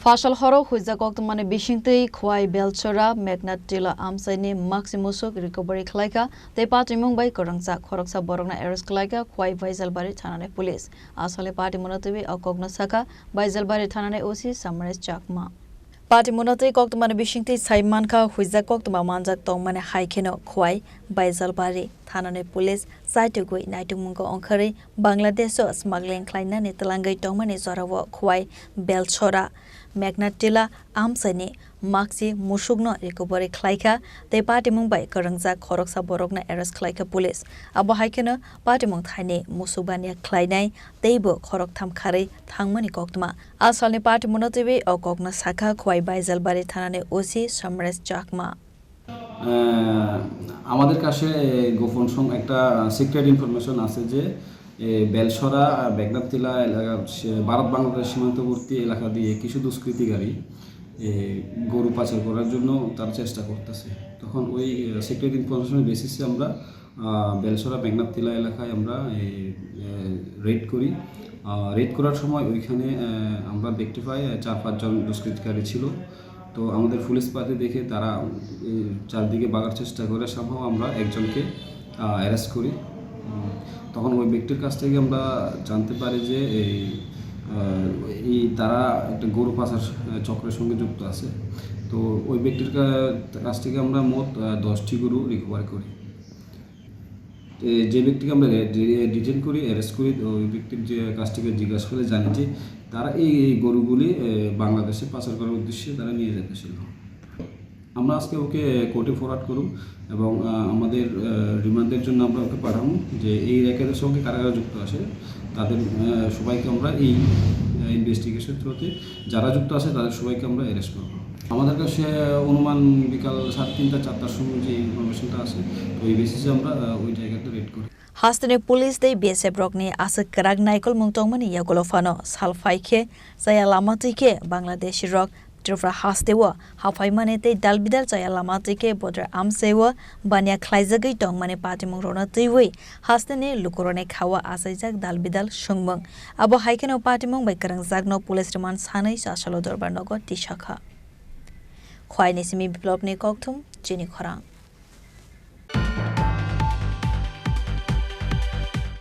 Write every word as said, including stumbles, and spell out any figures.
Pasal horo huijak koktwmani bisingtwi Khwai Belchora Meghnath Tila amchaini maksi musuk recovery khlaikha tei patimung bai kwrwngjak khoroksa borokno arrest khlaikha Khwai Baijalbari thanani police. Aswkni patimungno twiwi o kokno sakha Baijalbari thanani O C Samresh Chakma. Patimungno twi koktwmani bisingtwi sai mankha huijak koktwma manjak tongmani hai kheno Khwai Baijalbari thanani police chaitugwi naitugmungo ongkhorwi Bangladesh-o smuggling khlainani twlangwi tongmani jorao Khwai Belchora Meghnath Tila amchaini maksi musukno recovery khlaikha tei patimung bai kwrwngjak khoroksa borokno arrest khlaikha police. Abo hai kheno patimung thaini musuk baniya khlainai teibo khoroktham kharwi thangmani koktwma. Asalni patimungno twiwi o kokno sakha Khwai Baijalbari thanani O C Samresh Chakma. আহ, আমাদের কাছে, এ, গোপন সং-, একটা secret information আছে যে, এ, বেলসরা, আহ, মেঘনাথ টিলা এলাকা, সে ভারত বাংলাদেশ সীমান্তবর্তী এলাকা দিয়ে কিছু দুষ্কৃতিকারী, এ, গরু পাচার করার জন্য তারা চেষ্টা করতেছে। তখন ওই, এ, সিক্রেট ইনফরমেশনের বেসিসে আমরা, আহ, বেলসরা মেঘনাথ টিলা এলাকায় আমরা, এ, এ, রেড করি। আহ, রেড করার সময় ওইখানে, আহ, আমরা দেখতে পাই, আহ, চার পাঁচজন দুষ্কৃতিকারী ছিল। তো আমাদের পুলিশ পার্টি দেখে তারা, এ, চারদিকে ভাগার চেষ্টা করে, সামহাও আমরা একজনকে, আহ, অ্যারেস্ট করি। উম, তখন ওই ব্যক্তির কাছ থেকে আমরা জানতে পারি যে এই, আহ, এই তারা একটা গরু পাচার, আহ, চক্রের সঙ্গে যুক্ত আছে। তো ওই ব্যক্তির কা-, কাছ থেকে আমরা মোট, আহ, দশটি গরু রিকভার করি। এ, যে ব্যক্তিকে আমরা রে-, ডি-, ডিটেইন করি, অ্যারেস্ট করি, তো ওই ব্যক্তির যে কাছ থেকে জিজ্ঞাসা করে জানি যে তারা এই, এই গরুগুলি, এ, বাংলাদেশে পাচার করার উদ্দেশ্যে তারা নিয়ে যাইতেছিল। আমরা আজকে ওকে কোর্টে ফরওয়ার্ড করব এবং, আ, আমাদের, আ, রিমান্ডের জন্য আমরা ওকে পাঠাবো যে এই র্যাকেটের সঙ্গে কারা কারা যুক্ত আছে, তাদের, আ, সবাইকে আমরা এই, আ, ইনভেস্টিগেশন থ্রুতে যারা যুক্ত আছে তাদের সবাইকে আমরা অ্যারেস্ট করব। আমাদের কাছে অনুমান বিকাল সাড়ে তিনটা, চারটার সময় যে ইনফরমেশনটা আছে, ওই বেসিসে আমরা, আহ, ওই জায়গাতে রেড করি। Hasteni police tei B S F rokni aswk kwrak naikolmung tongmani yagulo phano sal phai khe chaya lama twi khe Bangladeshi rok Tripura hasteo haphaimani tei dalbidal chaya lama twi khe bodra amchaio baniya khlaijagwi tongmani patimung rokno twiwi hasteni lukurokni khao achaijak dalbidal swngmung. Abo hai kheno patimung bai kwrwngjakno police remand sanwi chasalo dorbar nogo tisakha. Khwaini simi Biplopni kokthum chini khorang.